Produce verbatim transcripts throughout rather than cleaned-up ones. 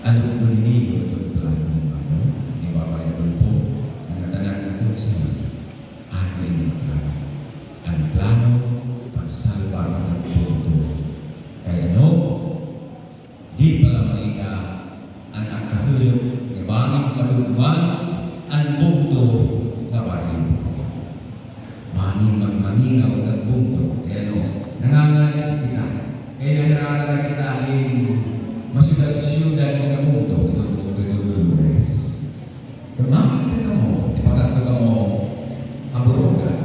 Ano ko ninyo, ito plano ni Mama, ni Papa Adolfo, nga ngatanan ko sa ano ini plano. An plano, pagsalba nga bungto. Kay ano, di pa la maiha an akahulop nga bangin madugman an bungto nga baryo. Bangin magmamingaw it bungto. Kay ano, nanganganib kita. Kay nahirara na kita hin masyudad-syudad nga bungto, iton bungto, iton Dolores. Kon makita kamo, ipakadto kamo ha Borongan,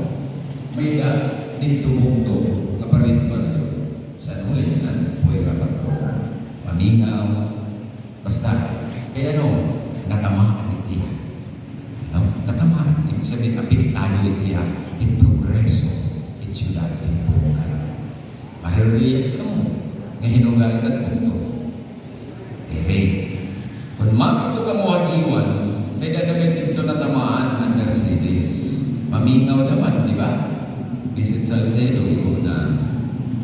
may-ada didto bungto nga pareho man sa nulay na puwera patrona. Mamingaw, Basta, kay ano, natamaan it iya. No? Natamaan. Ibig sabihin, apektado it iya, it progreso, it syudad, it buhay. Maruriyag kamo nga hinugaran it bungto. Diri. Kon makadto kamo ha Guiuan, may-ada man didto natamaan an Mercedes. Mamingaw naman, di ba? Bisan Salcedo, igo na.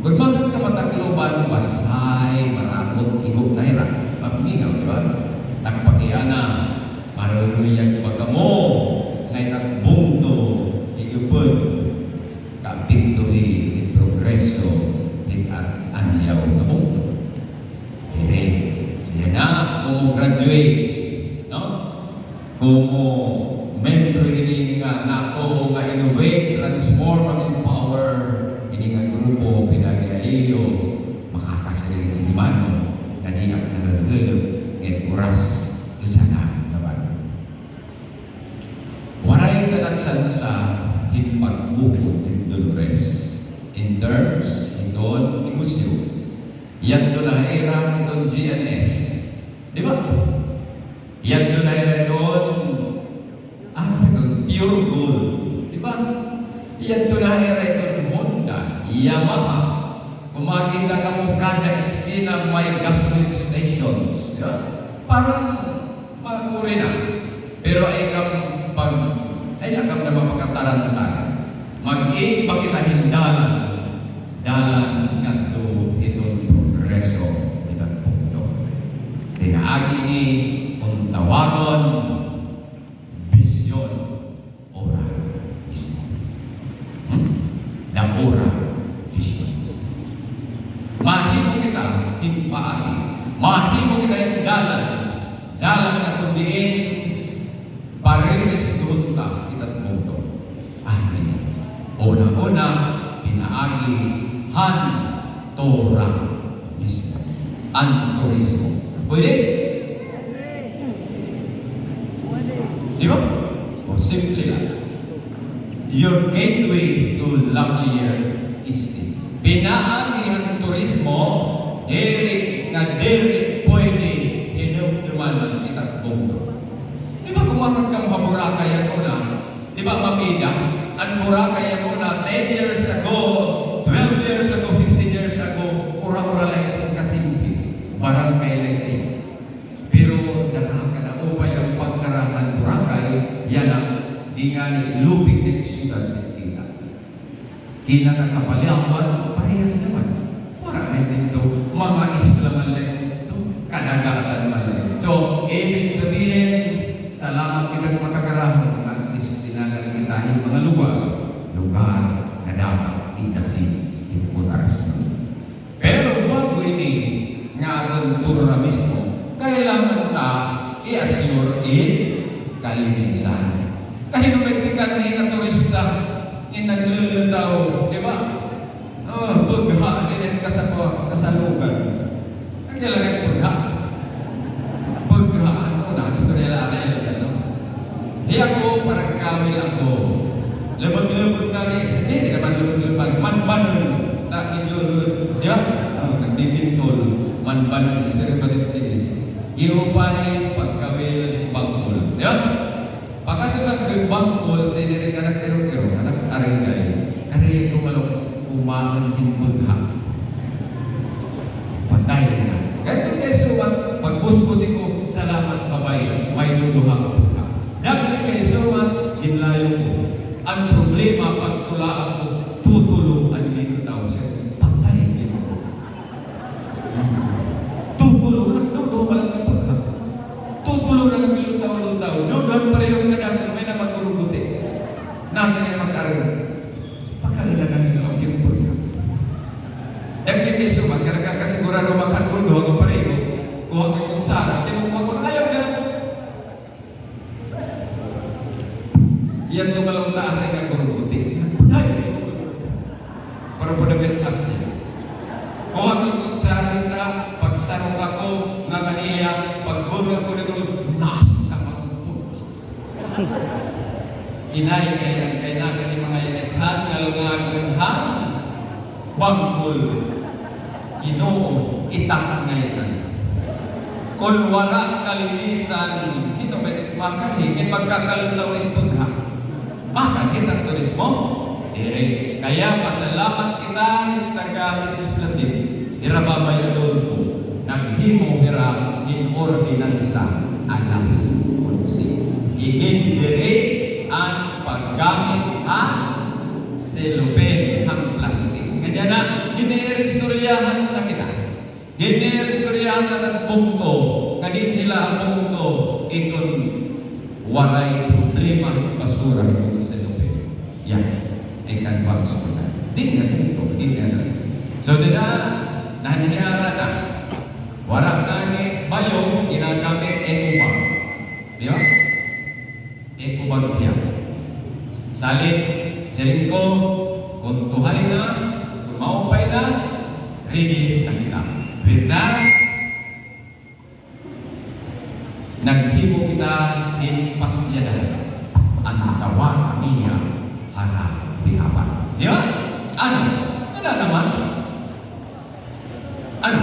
Kon makadto ka ha Tacloban, Pasay, Maragot, igo na hira. Mamingaw, di ba? Nagpakiana, maruruyag pa kamo nga it bungto, iupod, kaapektuhi it progreso, it an-, anyaw nga bungto. Diri. So, yana, komo graduates, no? Komo membro hini nga natuo nga innovate, transform, and empower hini nga grupo, pinaagi ha iyo, makakasali hini man, nga diak nahulop nga it oras, usa na naman. Waray ta natsansa hin pagbukod hin Dolores in terms hiton negosyo. Yadto na ha ira hiton G N F. Di ba? Yadto na ha ira hiton, ano hiton, Pure Gold. Di ba? Yadto na ha ira hiton Honda, Yamaha. Kon makita kamo kada eskina may gasoline stations. Di ba? Parang makuri na. Pero ay kam pag, ay la kam na mapakataranta. Mag-iiba kita hin dalan, dalan ngadto hiton progreso, hiton bungto. Pinaagi ini kon tawagon, bisyon, ora mismo. Hmm? The ora vision. Mahimo kita hin paagi. Mahimo kita hin dalan. Dalan nga kon diin paririsgohon ta it bungto. Amen. Una-una, pinaagi han Torah mismo. An turismo. Pwede? Di ba? O, simple lang. Your gateway to lovelier esteem. Pinaagi han turismo, diri nga diri pwede hinumduman it bungto. Di ba, kon makadto kamo ha Boracay yana, di ba, Ma'am Ida? An Boracay yana, ten years ago, twelve years ago, fifteen years ago, ura-ura la iton kasimple. Barangay la iton. Pero dara ka na, upay an pagdara han Boracay, yana, di ngani lupig na it syudad, kita. Kinakapalyawan, parehas naman. Wara man didto, mga isla man la didto, kadagatan man la didto. So, ibig sabihin, salamat kita makagarahon, at least tinagan kita hin mga lugar, lugar nga dapat indasin hin pag-aras mo. Pero bago ini nga aton Torah mismo, kailangan ta i-assure it kalinisan. Kay hinumitikan ni nga turista, in naglulutaw, di ba? Oh, bugha, di na kasako-, kasalugan. Ang kailangan bugha. Pagka, ano na, istorya la, ano, ano. Di ako, parang kawil ako. Lubag-lubag kami, sa, di, di naman lubag-lubag. Manbanon. Ta, medyo, di ba? Oh, nagbibintol. Manbanon. Istorya ba dito, Dennis? Giupay, pagkawil, bangkol. Di ba? Pakasugat ko it bangkol, sa diri ka nagkiro-kiro, anak, arigay. Kari ko malok, kumaon hin bugha. Patay na. Kay ito kay suwat, pagbusbos ko, salamat, babay, may duduha ko pa. Dagli kay suwat, ginlayo ko. An problema, pagtula ako, tutulo an dito tao siya. Patay, di ba? Hmm. Kadako, may na magkuruguti. Nasa niya mag-arang. Pakailan na nila ang tiempo niya. Dagiti isuman, kada ka kasigurado makatulog, ako pareho, kuha ko yung kutsara, kinukuha ko na, ayaw na. Yan, tumalong na ang nagkuruguti. Patay! Pero padagat asya. Kuha ko yung kutsara, pagsarok ako, nga maniya, pagbunga ko nito, nasa ka magpunta. Inay, kay, kay na, kay mga inay, hangal nga agunhan, bangkol, Ginoo, itak ngay-an. Kon wara kalinisan, hin-o man it makanhi, hin magkakalutaw it pugha. Makanhi it turismo? Diri. Kaya pasalamat kita hin taga-legislative. Hira Babay Adolfo, naghimo hira hin ordinansa alas onse. Igindiri an paggamit han cellophane han plastic. Kanya na, giniristoryahan na kita. Giniristoryahan na nagbungto, nga dinhi la an bungto, iton waray problema hin basura iton cellophane. Yan. Ikan box ko na. Dinhi an bungto, dinhi an. So, dida, nangyara na. Wara na ni bayo, ginagamit eco bag. Di ba? Eco bag hiya. Salit, siring ko, kon tuhay na, kon maupay na, ready na kita. With that, naghimo kita hin pasyadahan. An tawag niya, hana, di ba? Di ba? Ano? Ano naman? Ano?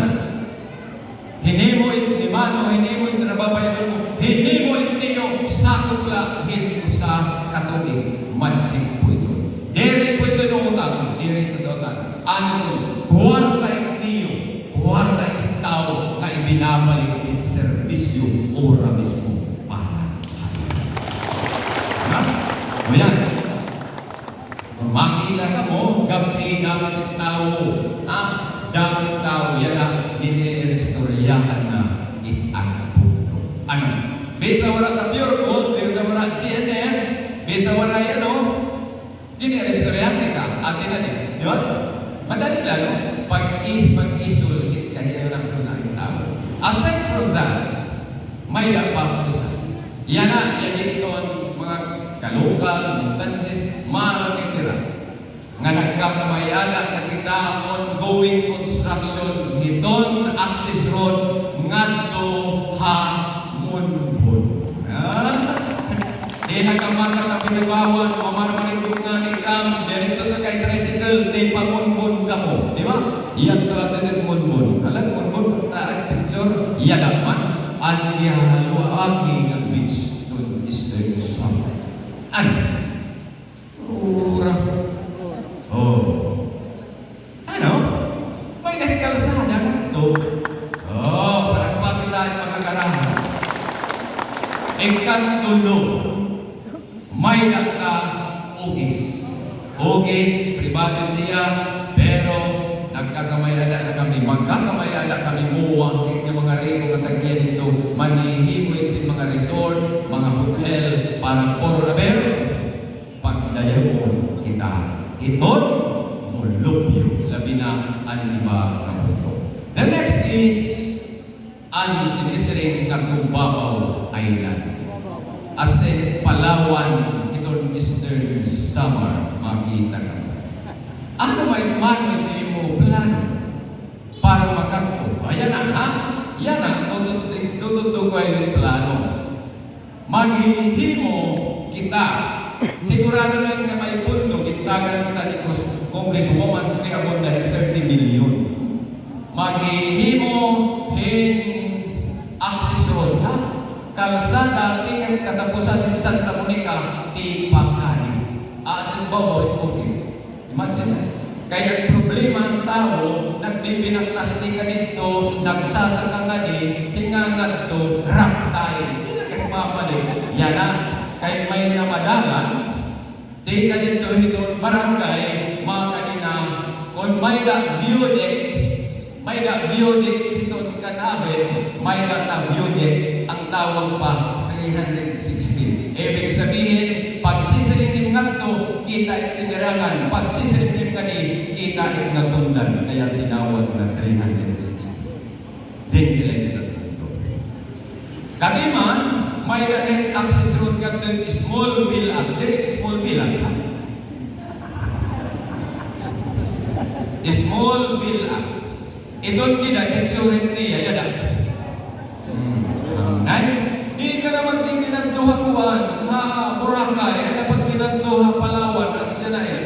Hinimo it ni Mano, hinimo it ni Babay Adolfo, hinimo it niyo, sakop la hin usa ka tuig, magic po ito. Diri po ito utang, diri ito utang. Ano ito? Kuwarta it niyo, kuwarta it tawo nga ibinabalik it serbisyo, ora mismo para. Ha? O yan. Makita kamo, gab-i damo it tawo. Ha? Damo it tawo. Yana, giniristoryahan na it an bundok. Ano? Bisan wara ta pure gold, bisan wara G N F, bisan wara, ano, giniristoryahan kita. Ati na din. Di ba? Madali lang, no? Pag-is-, pag-isul, it kahiya lang po na it tawo. Aside from that, may-ada pa usa. Yana, yana iton mga kalokal, Montañeses, maaram hira nga nagkakamay-ada na kita ongoing construction hiton access road ngadto ha Monbon. Ha? Di na kamo makatabi-tabiwan, mamarmarigot ngani kam, diretso sakay tricycle, tipamunbon kamo, di ba? Yadto adto it Monbon. Alam, Monbon, pagtaag picture, yada man, an gihaluagi nga beach, kun Eastern Samar. Ano? Ura. Oh. Ano? May-ada kalsada ngadto. Oh, palakpakan ta an mga garahe. Ikatulo, may-ada ta ugis. Ugis, pribado niya, pero nagkakamay-ada na kami, magkakamay-ada kami, muwa, it nga mga riko nga tag-iya didto, manhihimo it mga resort, mga hotel, para forever. Pagdayawon kita hiton molupyo, labi na an iba nga bundok. The next is an sinisiring nga Tubabao Island. As in, Palawan hiton Eastern Samar, makita ka. Ano ba it, Mano, it imo plano para makadto? Yana, ha? Yana, tutud-, tutudlo ko it plano. Maghihimo kita. Sigurado na nga may pondo, gintagan kita ni Cons-, Congresswoman Fe Abunda hin thirty million. Maghihimo hin access road, ha? Kalsada, tikang katapusan hin Santa Monica, tipakadi. Atin ba, boy? Okay. Imagine, eh. Kay an problema han tawo, nagpipinaktas tikang didto, nagsasaka ngadi, hingangadto, raptay. Di na kay mabalik. Yana, kay may namadalan, tikang didto hiton barangay, makadi na, kon may-ada view deck, may-ada view deck hiton Canabe, may-ada ta view deck, an tawag pa, three hundred sixty. Ibig Kita it sinirangan, pagsisirip kadi, kita it natundan, kay an tinawag nga three hundred sixty. Dinhi la kita didto. Kami man, may-ada it access road ngadto Smallville, ah, diri Smallville, ah. Smallville, ah. Iton dida, insurance niya, yada. Hmm. Nay, di ka na magkikinadto ha kuan, ha Boracay, ay na pagkinadto ha Palawan, asya na eh.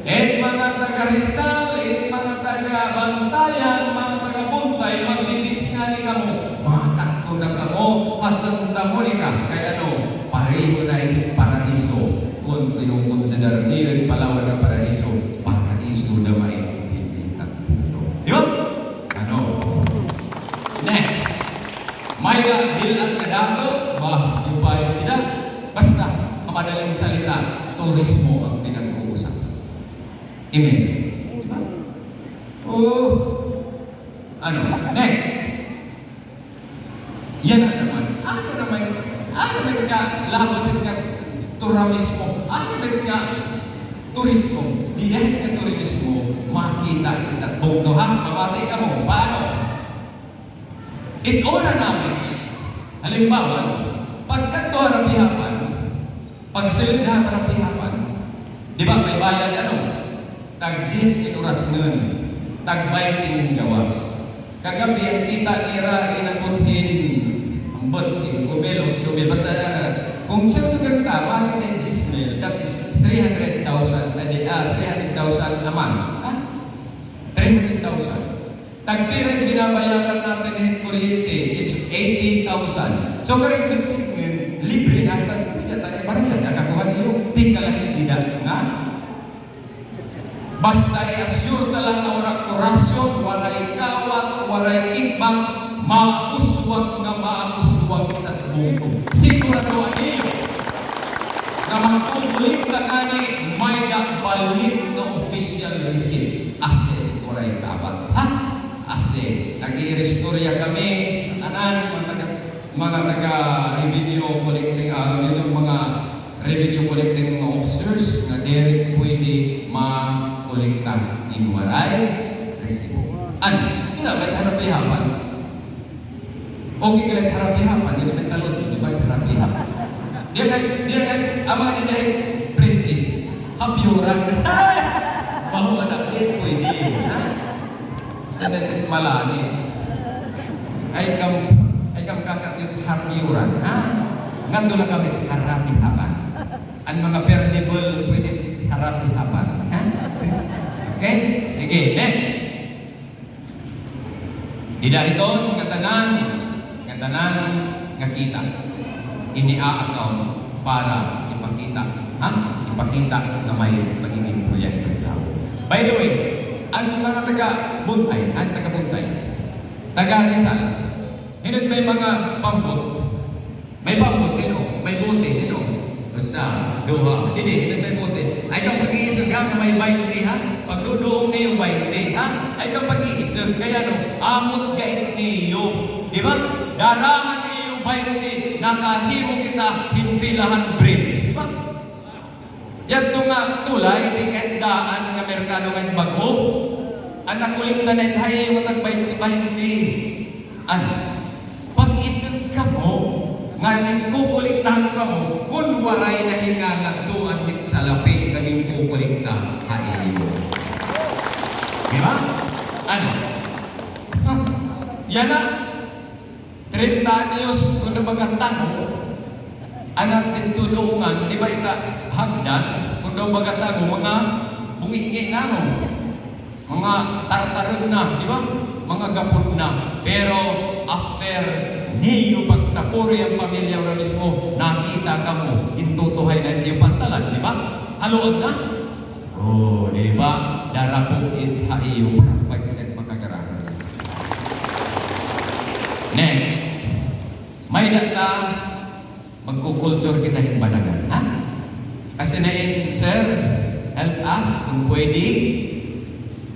Eh, mga taga Rizal, eh, mga taga Bantayan, mga taga Buntay, magbi-beach ngani kamo. Makadto na kamo ha Santa Monica, kay ano, pareho na it paraiso. Kon kinokonsider niyo it Palawan nga paraiso, paraiso na may didto. Di ba? Ano? Next. May-ada dil-at nga dako, ba, yung bayad nila. Basta, ha madaling salita, turismo ang pinag-uusapan. Amen. Di ba? Oh. Ano? Next. Yana naman. Ano naman? Ano naman nga labot nga turamismo? Ano naman nga turismo? Dida nga turismo, makita it bungto, ha? Mamati kamo. Paano? It ura namin, halimbawa, pagkadto ha Rapihapan, pagsulod ha Rapihapan, di ba, may bayad, ano? Tag diyes in oras ngan, tag baynte in gawas. Kagabi, an kita nira, inabot hin, ambot, singko mil, otso mil, basta, ah, kung susugan ka, makita in diyes mil, that is three hundred thousand a day, ah, three hundred thousand a month, ha? Three hundred thousand. Tagpira it binabayaran natin hin kuryente, it's eighty thousand. So, kari ibig sabihin, libre na, tagpira ta na bayad, nakakuha niyo, tingala hin dida nga. Basta i-assure ta lang nga waray corruption, waray kawat, waray kickback, mauswag nga mauswag it bungto. Sigurado niyo nga magkukulikta ngani, may-ada balik nga official receipt. Asya it waray kawat. Ha? Asya. Nag-iiristorya kami, tanan, mga taga, mga taga revenue collecting, ah, yun yung mga revenue collecting mga officers nga diri pwede makolekta in waray resibo. Ano? Diri la ba it ha Rapihapan? Okay ka la it ha Rapihapan, diri ba it talon, diri ba it ha Rapihapan? Diri ka, diri ka, an mga dida it printing. Hapyuran. Baho na, diri pwede. Ha? Sa dapat malani. Ay kam, ay kam kakatiyot ha Hapyuran, ha? Ngadto la kami ha Rapihapan. An mga perdible, pwede ha Rapihapan, ha? Okay? Sige, next. Dida iton nga tanan, nga tanan nga kita. Ini a-account para ipakita, ha? Ipakita nga may magiging proyekto ito. By the way, an mga taga Buntay, an taga Buntay, taga Rizal, hin-o it may mga pambot? May pambot, hin-o? May bote, hin-o? Usa, duha. Didi, hin-o it may bote? Ay, kay pag-iisog, ha, may baynte, ha? Pagduduong niyo baynte, ha? Ay, kay pag-iisog, kay ano, amot gad it niyo. Di ba? Darahan niyo baynte, nakahimo kita hin filahan bridge, di ba? Yadto nga tulay, di kay daan nga merkado nga bag-o. An nakolekta na it ha iyo nga tag-baynte-baynte. Ano? Pag-isip kamo nga ginkukolektahan kamo, kon waray na hingangadtuan hit salapi nga ginkukolekta ha iyo. Di ba? Ano? Yana, treinta anyos, kon daw baga tano, an aton didto duungan, di ba, ita hagdan, kon daw baga tano, mga bungi-ngi na, no? Mga tartaron na, di ba? Mga gapon na. Pero after niyo pagtapuri an pamilya, ora mismo, nakita kamo, gintutuhay na it iyo pantalan, di ba? Haluag na. O, di ba? Darapo it ha iyo para pag-, makagarahan. Next. May-ada ta Magkukulture kita hin banagan, ha? Kasi na in, sir, help us kung pwede.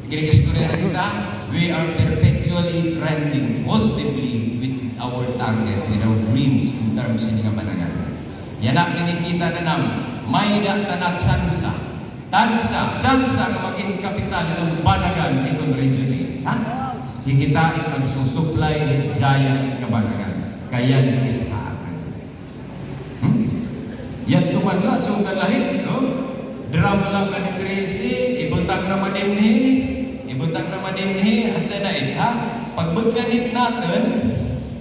Kini istorya na kita, we are perpetually trending positively with our target, with our dreams in terms hin nga banagan. Yana, kinikita na nam, may-ada ta na tsansa. Tsansa, tsansa nga magin kapital iton Banagan iton Region eight, ha? Hikita it magsusuplay hit giant nga Banagan. Kay yana it ha aton. Hmm? Yadto man la, sugad la hit, no? Drum la nga di trese, ibutang na man dinhi, ibutang na man dinhi, asya na it, ha? Pagbutngan hit naton,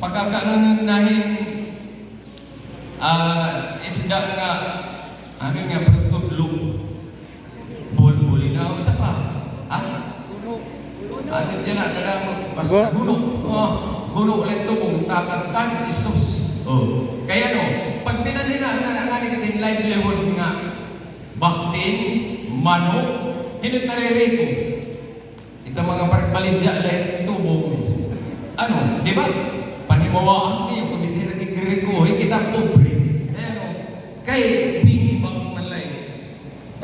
pakakaungon na hin, ah, isda nga, ano nga, pero tudlo. Bulbuli na, usa pa. Ha? Ano dyan na, kadamo? Basta guno. Oh, guno ulit to kung tatatag, isus. Oh. Kaya no, pag pinanhinahon na nga ni katin livelihood nga, baktin, manok, hin-o it naririko? Ita mga paragbaligya la it tubog. Ano, di ba? Panhimuwaan niyo, kung hindi nagigiriko, eh, kita pobres. Eh, ano? Kay, piggy bank man la eh.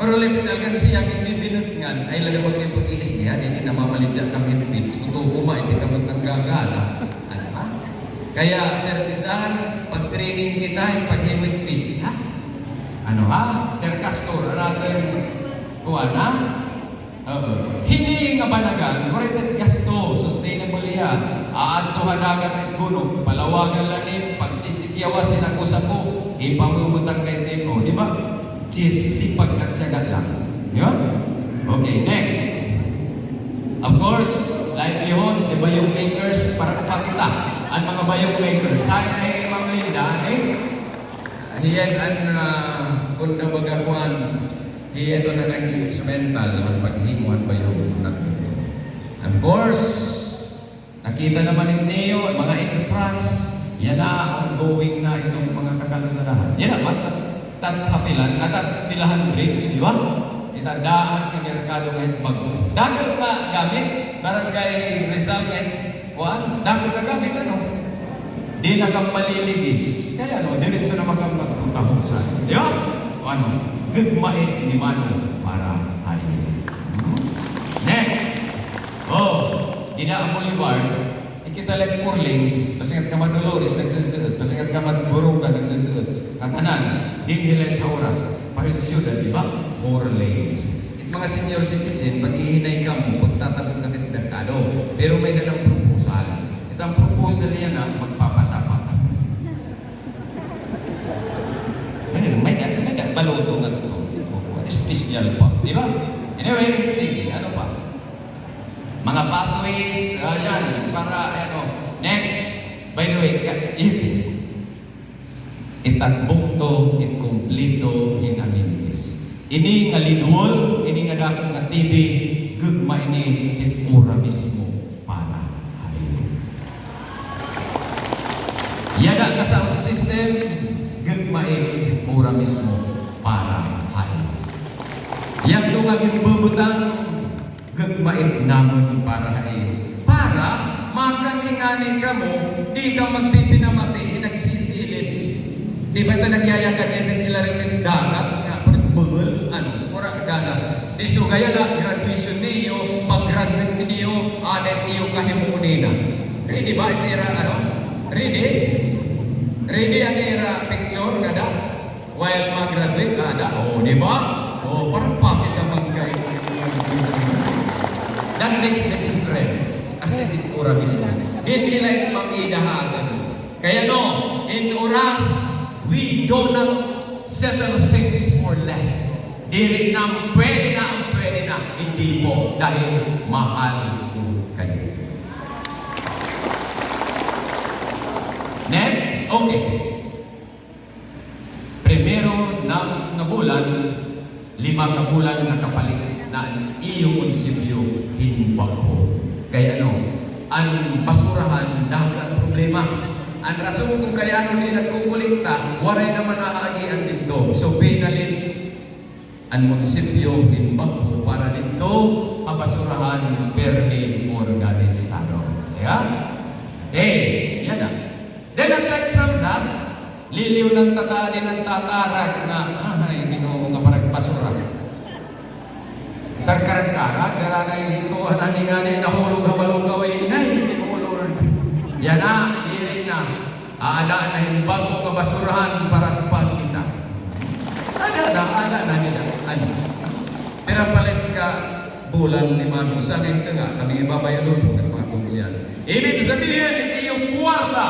Pero la it alkansiya nga bibinutngan, ay, lalo pag may pag-iis niya, hindi namamaligya kami feeds. Totoo ma, hindi kami naggagana. Ano ba? Kaya, Sir Cesar, pag-training kita, paghimuwit feeds, ha? Ano, ha? Sir Castor, another kuan, ha? Oo. Hini nga Banagan, waray it gasto, sustainable iya. Aadto ha dagat it guno, palawagan la ni, pagsisikyawa, sinago-sago, ipamumutang na it, o, di ba? Sisipag at tiyaga lang. Di ba? Okay, next. Of course, livelihood, the bayong makers, para pakita. An mga bayong makers. Saan kay Ma'am Linda, eh? Hiyan an, ah, kunda baga kuan, hiya ito na naging instrumental an paghimo han bayong. Of course, nakita naman ninyo, an mga infras, yana, ongoing na iton mga kakalsadahan. Yana, mat-, tat-, Hafilan, ah, tat-, Filahan Bridge, di ba? Ita daan nga merkado nga it bag-o. Dako nga gamit, Barangay Rizal nga it Kuan, dako na gamit, ano? Di na ka maliligis. Kay ano, diretso naman ka magtutahog sa, di ba? O ano, gugmait ni Mano para ha iyo. Hmm? Next. O, dida ha Boulevard, ikita la it four lanes, pasingat ka ma Dolores, nagsusuot, pasingat ka ma Borongan, nagsusuot. Ngatanan, dinhi la it ha oras, pa it syudad, di ba? Four lanes. It mga senior citizen, pag-ihinay kamo, pagtatabok ka it merkado. Pero may-ada an proposal. It an proposal niya na magpapasapa. Eh, may-ada, may-ada, baluto nga ito. Special pa, di ba? Anyway, sige, ano pa? Mga pathways, ah, yan, para, ano, next. By the way, ka-, it, It an bungto, it kumpleto hin amenities. Ini nga lead wall, ini nga dako nga T V, gugma ini, it ura mismo para ha iyo. Yada nga sound system, gugma ini, it ura mismo para ha iyo. Yadto nga ginbubutang, gugma it namon para ha iyo. Para, makan-ingani kamo, di ka magpipinamati, nagsisilid. Di ba ito nagyayakan ito ila rin it dagat, nga, pero buhol, ano, ura dagat. Di sugaya na, graduation niyo, pag-graduate niyo, ano it iyo kahimo nina. Kay di ba, it ira, ano, ready? Ready an ira picture, ngada? While ma-graduate, ada, o, di ba? O, para pakita man kay. That makes the difference. Kasi it ura mismo. Dinhi la it pamida ha aton. Kaya no, in Oras, we do not settle things for less. Diri na, pwede na, pwede na. Hindi po, dahil mahal ko kayo. Next, okay. Primero na nga bulan, lima ka bulan nakapalit na an iyo munisipyo hin backhoe. Kay ano, an basurahan, dako an problema. An rason kon kay ano di nagkukulikta, waray naman naaagian didto. So, pinalit an munisipyo hin backhoe para didto ha basurahan pirmi organisado. Di ba? Eh, yana. Then aside from that, liliw na an tata, di nagtatarag na, ay, Ginoo, nga parang basura. Karkarag-karag, dara na ini, tuan ani ngani, nahulog ha balukaw, eh, ay, Ginoo, Lord. Yana, diri na. Aada na hin bag-o nga basurahan para pagkita. Ada na, ada na nila. Ano? Pira palit ka bulan ni Mano? Sa akin ito nga, kami ibabay-an po ng mga konsehal. Ibig sabihin, it iyo kwarta,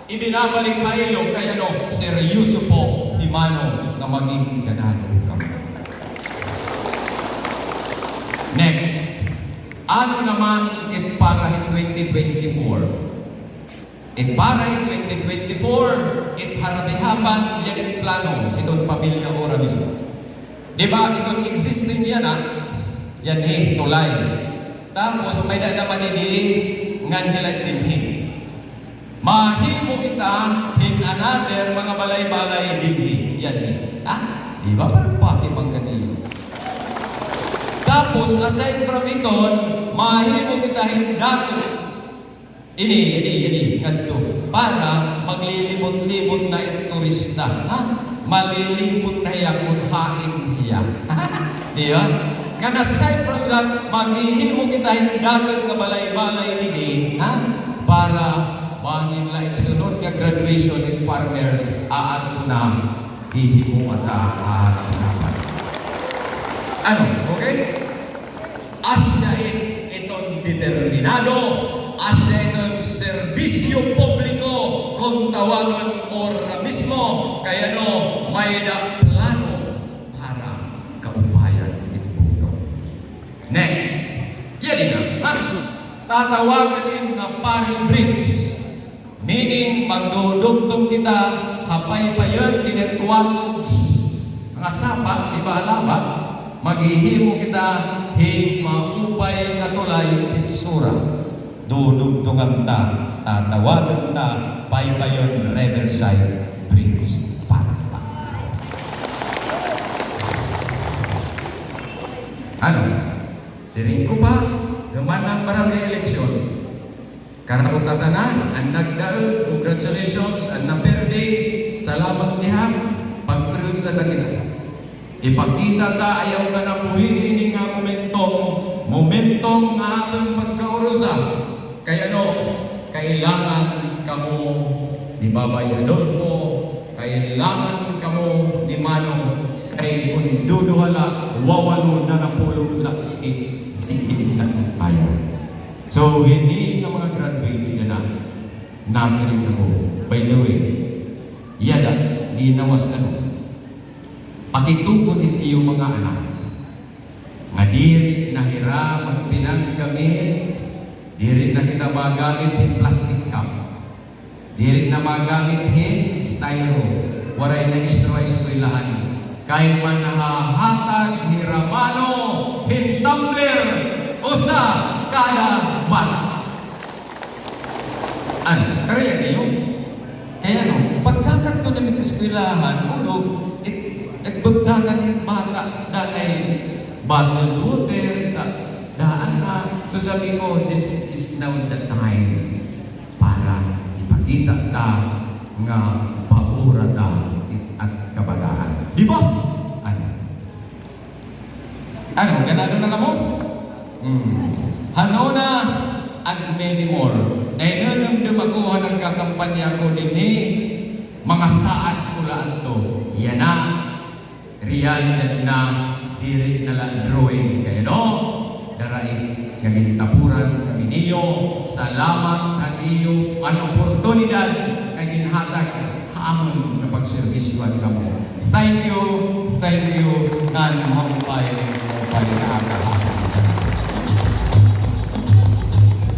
ibinabalik ha iyo, kay ano, seryoso po hi Mano nga maging ganado kamo. Next, ano naman it para hin twenty twenty-four? It para hin twenty twenty-four, it harap-harapan, yana it plano hiton pamilya Ora mismo. Di ba, iton existing yana, yana, tulay. Tapos, may-ada naman ini, ngan hila dinhi. Mahimo kita hin another mga balay-balay dinhi, yana. Ha? Di ba, para pakibangga niyo. Tapos, aside from iton, mahimo kita hin dako. Ini, ini, ini, ngadto. Para maglilimot-limot na it turista, ha? Malilimot na hiya kun hain hiya. Di ba? Ngan aside from that, maghihimo kita hin dako nga balay-balay didi, ha? Para bangin la it sunod nga graduation it farmers, aadto na, hihimo ata, ah, ano? Okay? Asya it, iton determinado, asya iton serbisyo publiko, kon tawagon Ora mismo, kay ano, may-ada plano para kaupayan it bugto. Next. Yana na, ha? Tatawagan ini nga Pari Bridge. Meaning, magdudugtong kita ha Paypayon dinhi ha Tuatog nga sapa, di ba, Alaba? Maghihimo kita hin maupay nga tulay hitsura. Dudugtongan ta, tatawagan ta, Paypayon Riverside Bridge. Palakpak. Ano? Siring ko pa, human an barangay election. Karaot ta na, an nagdaog, congratulations, an napirdi, salamat gihap, pag-urusa ta kita. Ipakita ta, ayaw ta na buhii ini nga momentum, momentum nga aton pagkaurusa. Kay ano, kailangan kamo ni Babay Adolfo, kailangan kamo ni Manong, kay kun duduha la, wawalo na napulo la, i-, i-, i-, ayaw. So, hini nga mga graduates yana, nasiring ako. By the way, yada, ginawas ano, pakitugon it iyo mga anak nga diri na hira magpinanggamit, diri na kita magamit hin plastic cup. Diri na magamit hin styro, waray na istorya ha eskwelahan. Kay manhahatag hira Mano hin tumbler, usa kada bata. Ano, kariyan niyo? Kay ano, pagkakadto namin ha eskwelahan, ulo, it, it bugdanan it bata, danay bottle water, ta, daan na. So sabi ko, this is now the time para ipakita ta nga paura ta it at kabataan. Di ba? Ano? Ano, ganado na kamo? Hmm. Hanuna and many more. Nahinumdom ako ha nagkakampanya ako dinhi, mga saad ko la adto. Yana. Realidad na, diri na la drawing. Kay ano, dara it nga gintapuran kami niyo. Salamat han iyo an oportunidad nga ginhatag ha amon nga pagserbisyohan kamo. Thank you, thank you, ngan maupay, maupay nga aga ha